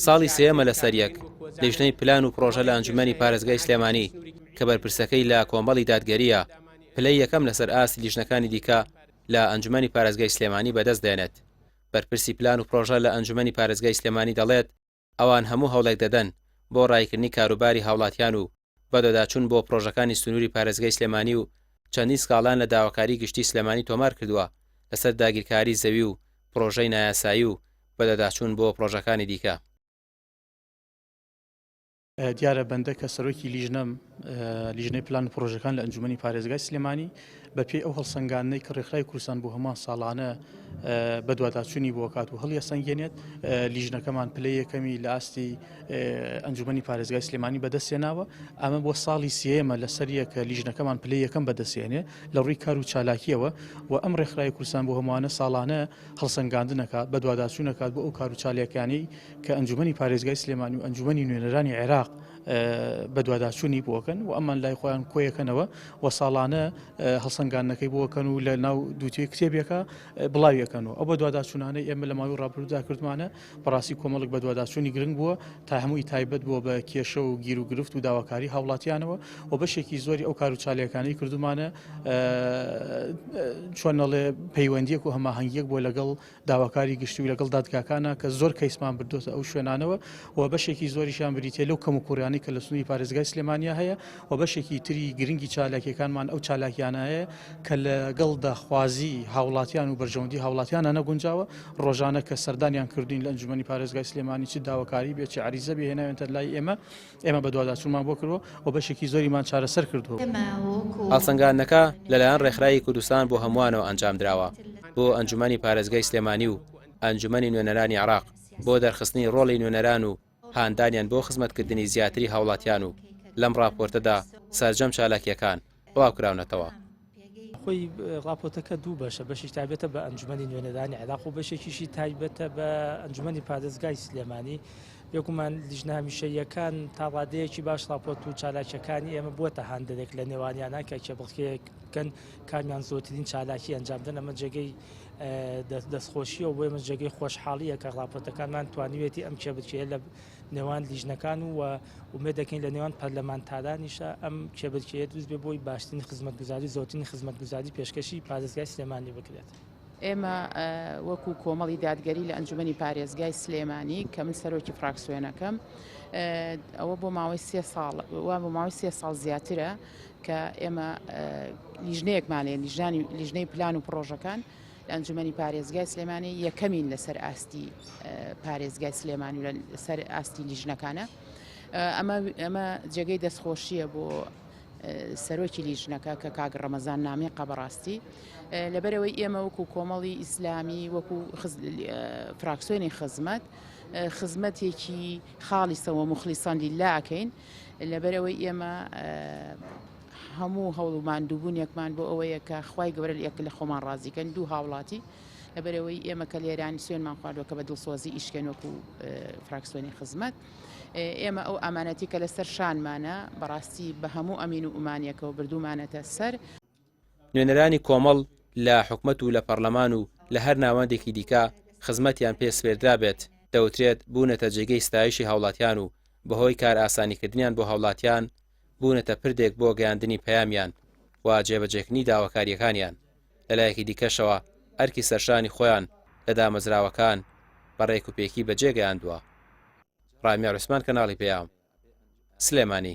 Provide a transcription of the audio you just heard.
ساڵی سێیەمە لەسەر یەک، لیژنەی پلان و پڕۆژە لە ئەنجومەنی پارێزگای سلێمانی کە بەرپرسەکەی لە کۆمەڵی دادگەرییە، پلەی یەکەم لەسەر ئاستی لیژنەکانی دیکە لە ئەنجومەنی پارێزگای سلێمانی بەدەست دێنێت. بەرپرسی پلان و پڕۆژە لە ئەنجومەنی پارێزگای سلێمانی دەڵێت، ئەوان هەموو هەوڵێک دەدەن بۆ ڕاییکردنی کاروباری هاوڵاتیان و بەدواداچوون بۆ پڕۆژەکانی سنووری پارێزگای سلێمانی و چەندین سکاڵایان لە داواکاری گشتی سلێمانی تۆمار کردووە لەسەر داگیرکاری زەوی و پڕۆژەی نایاسایی و بەدواداچوون بۆ پڕۆژەکانی دیکە. دیارە بەندە کە سەرۆکی لیژنەم، لیژنەی پلان و پڕۆژەکان لە ئەنجومەنی پارێزگای سلێمانی، بەپێی ئەو هەڵسەنگاندنەی کە ڕێکخراوی کوردستان بۆ هەمووان ساڵانە بەدواداچوونی بۆ کات و هەڵیەسەنگێنێت، لیژنەکەمان پلەی یەکەمی لە ئاستی ئەنجومەنی پارێزگای سلێمانی بەدەستهێناوە، ئەمە بۆ ساڵی سێیەمە لەسەر یەک لیژنەکەمان پلەی یەکەم بەدەستهێنێ لە ڕووی کار و چالاکییەوە و ئەم ڕێکخراوی کوردستان بۆ هەمووانە ساڵانە هەڵسەنگاندن ئەکات، بەدواداچوون ئەکات بۆ ئەو کار و چالاکیانەی کە ئەنجومەنی پارێزگای سلێمانی و ئەنجومەنی نوێنەرانی عێراق بەدواداچوونی بۆ ئەکەن و ئەمان لای خۆیان کۆیەکەنەوە و ساڵانە هەڵسەنگاندنەکەی بۆ ئەکەن و لە ناو دووتوێ کتێبێکە بڵاوی ئەکەن و ئەو بەدواداچوونانەی ئێمە لە ماوەی ڕابردوودا کردمانە بەڕاستی کۆمەڵێک بەدواداچوونی گرنگ بووە تا هەمووی تایبەت بووە بە کێشە و گیروگرفت و داواکاری هاوڵاتیانەوە و بەشێکی زۆری ئەو کار و چالاکیانەی کردومانە چۆن ئەڵێ پەیوەندیەک و هەماهەنگیەک بووە لەگەڵ داواکاری گشتی و لەگەڵ دادگاکانە کە زۆر کەیسمان بردۆتە ئەو شوێنانەوە و بەشێکی زۆریشیان بریتیە لەو کەموکوڕیانەی کە لە سنووری پارێزگای سلێمانیا هەیە و بەشێکی تری گرنگی چالاکیەکانمان ئەو چالاکیانایە کە لەگەڵ داخوازی هاوڵاتیان و بەرژەوەندی هاوڵاتیانە نەگونجاوە ڕۆژانە کە سەردانیان کردوین لە ئەنجومەنی پارێزگای سلێمانی چ داواکاری بێ چ عەریزە بێ هێناوێنتە لای ئێمە ئێمە بەدواداچوونمان بۆ کردووە و بەشێکی زۆریمان چارەسەر کردووە. هەڵسەنگاندنەکە لەلایەن ڕێکخراوی کوردستان بۆ هەمووانەوە ئەنجامدراوە بۆ ئەنجومەنی پارێزگای سلێمانی و ئەنجومەنی نوێنەرانی عێراق بۆ دەرخستنی ڕۆڵی نوێنەران و هاندانیان بۆ خزمەتکردنی زیاتری هاوڵاتیان و لەم ڕاپۆرتەدا سەرجەم چالاکییەکان بڵاوکراونەتەوە. خۆی ڕاپۆرتەکە دوو بەشە، بەشێکی تایبەتە بە ئەنجومەنی نوێنەرانی عێراق و بەشێکیشی تایبەتە بە ئەنجومەنی پارێزگای سلێمانی. بێگومان لیژنە هەمیشەییەکان تا ڕادەیەکی باش ڕاپۆرت و چالاکیەکانی ئێمە بووەتە هاندەرێک لە نێوانیانە کە کێبڕکێیەک بکەن کامیان زۆرترین چالاکی ئەنجام بدەن ئەمە جێگەی دەستخۆشیە و بۆ ئێمە جێگەی خۆشحاڵیە کە ڕاپۆرتەکانمان توانیوێتی ئەم کێبرکێیە لە نێوان لیژنەکان و ئومێد دەکەین لە نێوان پەرلەمانتارانیشە ئەم کێبرکێیە دروست بێ بۆی باشترین خزمەتگوزاری زۆرترین خزمەتگوزاری پێشکەشی پارێزگای سلێمانی بکرێت. ئێمە وەکو کۆمەڵی دادگەری لە ئەنجومەنی پارێزگای سلێمانی کە من سەرۆکی فراکسیۆنەکەم ئەوە بۆ ماوەی سێ ساڵ وا بۆ ماوەی سێ ساڵ زیاترە کە ئێمە لیژنەیەکمان هەیە لیژنانی لیژنەی پلان و پڕۆژەکان لە ئەنجومەنی پارێزگای سلێمانی یەکەمین لەسەر ئاستی پارێزگای سلێمانی و لەسەر ئاستی لیژنەکانە ئەمە ئەمە جێگەی دەستخۆشیە بۆ سەرۆکی لیژنەکە کە کاک ڕەمەزان نامیقە بەڕاستی لەبەرەوەی ئێمە وەکو کۆمەڵی ئیسلامی وەکو فراکسیۆنی خزمەت خزمەتێکی خاڵیسەوە مخلیسان لیلا ئەکەین لەبەرئەوەی ئێمە هەموو هەوڵ و ماندووبوونێکمان بۆ ئەوەیە کە خوای گەورە لە یەک لە خۆمان ڕازیکەن دوو هاوڵاتی لەبەرئەوەی ئێمە کە لێران سوێنمان خواردووە کە بە دڵسۆزی ئیشکەن وەکو فراکسیۆنی خزمەت ئێمە ئەو ئامانەتی کە لەسەر شانمانە بەڕاستی بە هەموو ئەمین و ئومانێکەوە بردوومانەتە سەر. نوێنەرانی کۆمەڵ لە حکومەت و لە پەڕلەمان و لە هەر ناوەندێکی دیکە خزمەتیان پێ سپێردرابێت، دەوترێت بوونەتە جێگەی ستایشی هاوڵاتیان و بەهۆی کارئاسانیکردنیان بۆ هاوڵاتیان بوونەتە پردێک بۆ گەیاندنی پەیامیان و جێبەجێکردنی داواکارییەکانیان، لەلایەکی دیکەشەوە ئەرکی سەرشانی خۆیان لە دامەزراوەکان بە رێکوپێکی بەجێگەیاندووە. رامیار عوسمان کەناڵی پەیام، سلێمانی.